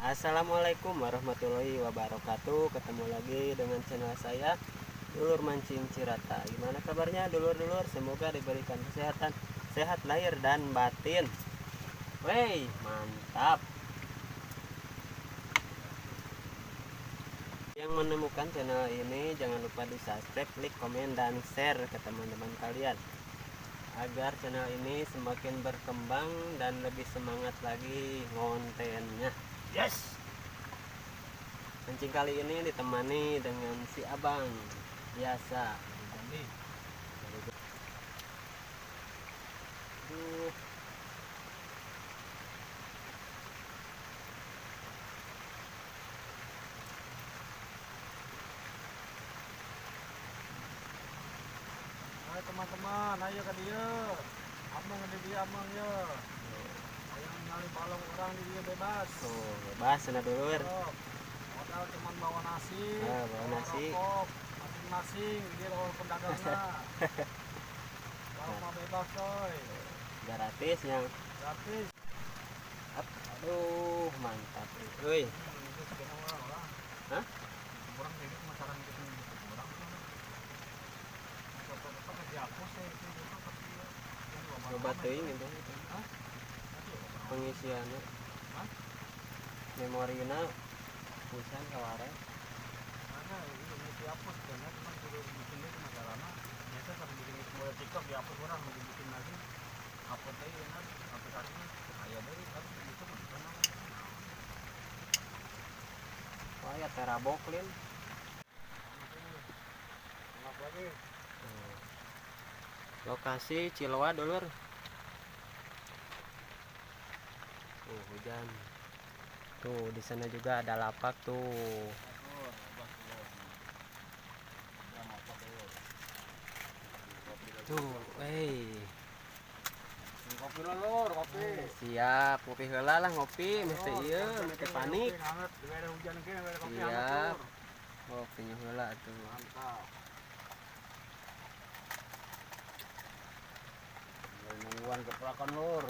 Assalamualaikum warahmatullahi wabarakatuh. Ketemu lagi dengan channel saya, Dulur Mancing Cirata. Gimana kabarnya dulur-dulur? Semoga diberikan kesehatan, sehat lahir dan batin. Wey, mantap. Yang menemukan channel ini jangan lupa di subscribe, like, komen, dan share ke teman-teman kalian agar channel ini semakin berkembang dan lebih semangat lagi ngontennya. Yes. Mancing kali ini ditemani dengan si abang biasa. Aduh. Hai teman-teman, ayo ke dia. Amang di dia amang ya. Yang nyali balong orang di dia bebas. Tuh, bebas sana dulur. Oh, modal cuman bawa nasi, Nah, bawa nasi. Rokok, masing-masing dia lawan pedagangnya. Kalau mau bebas coy. Gratis yang. Gratis. Up. Aduh, mantap. Woi. Hah? Orang jadi masalah itu orang. Coba teuing itu. Pengisiannya. Memorina pisan kaware. Mana itu mesti hapus karena cuma kudu bikinnya cuma lama. Biasa kalau bikin mulai TikTok dihapus orang mau dibikin lagi. Upload aja kan aplikasinya aya deui kan itu mah tenang. Wah, ya terabok lin. Enak lagi. Lokasi Ciloa dulur. Tuh hujan. Tuh di sana juga ada lapak tuh. Tuh, wey. Kopi lur, kopi. Siap, ngopi heula lah ngopi, mesti ieu, mesti panik. Siap. Kopinya heula tuh. Mantap. Nungguan keprakan lur.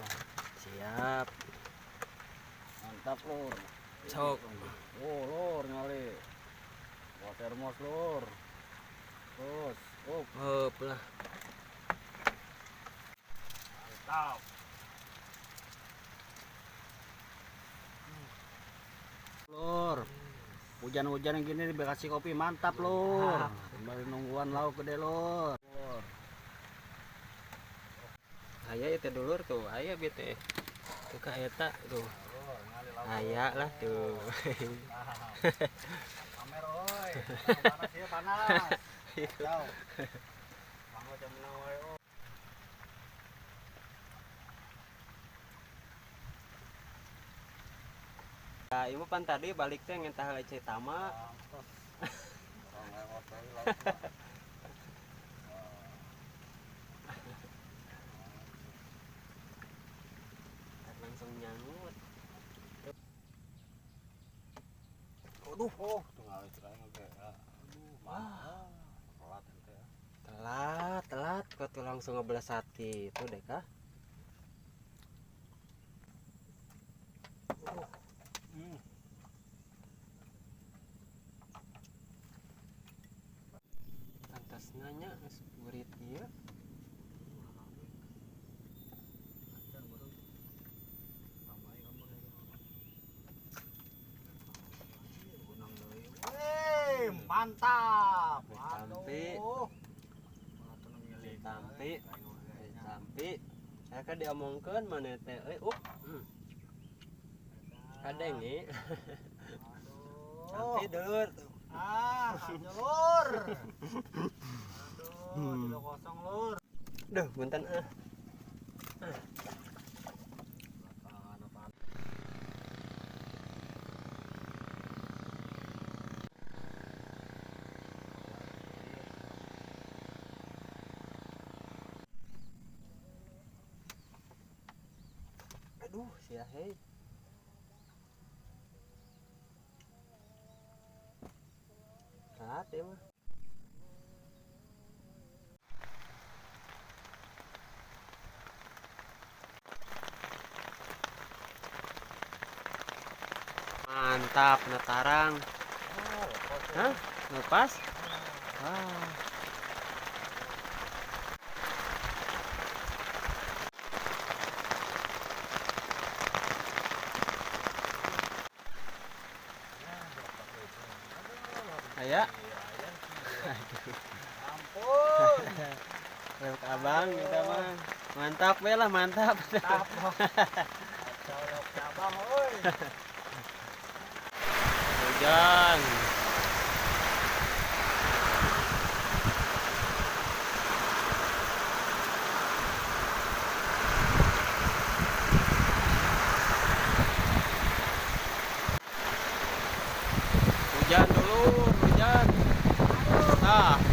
Siap. Mantap lur. Sok. Oh lur nyali. Bawa termos lur. Terus, up. Up lah. Mantap. Lur. Hujan-hujan yang gini dikasih kopi mantap lur. Kembali nungguan lauk gede lur. Aya itu dulur tuh, aya bete. Tuh ka eta tuh. Aya lah tuh. Pamer oi. Panas ya panas. Jauh. Mangga jam menang wae. Nah, ibu pan tadi balik teh ngentah heula Citama. Orang lewat deui lauk. Langsung nyangut. Aduh, oh, tunggal cerai oke. Aduh, wah. Telat ente ya. Telat, telat kok tuh langsung ngebelas hati itu deh kah? Pantas nanya geus burit ieu. Mantap. Tampi. Tampi. Tampi. Saya kan diomongkeun mana teh euy up. Kadenge. Tampi dulur. Ah, lur. Aduh, 3-0 lur. Duh, punten ah. Aduh, sia hei. Telat ya mah. Mantap, netarang. Hah? Lepas? Wah. Aya. Ampun. Lewat abang kita mah. Mantap we lah, mantap. Mantap. Kacau cabang oi. Hujan. Hujan dulu, hujan. Nah.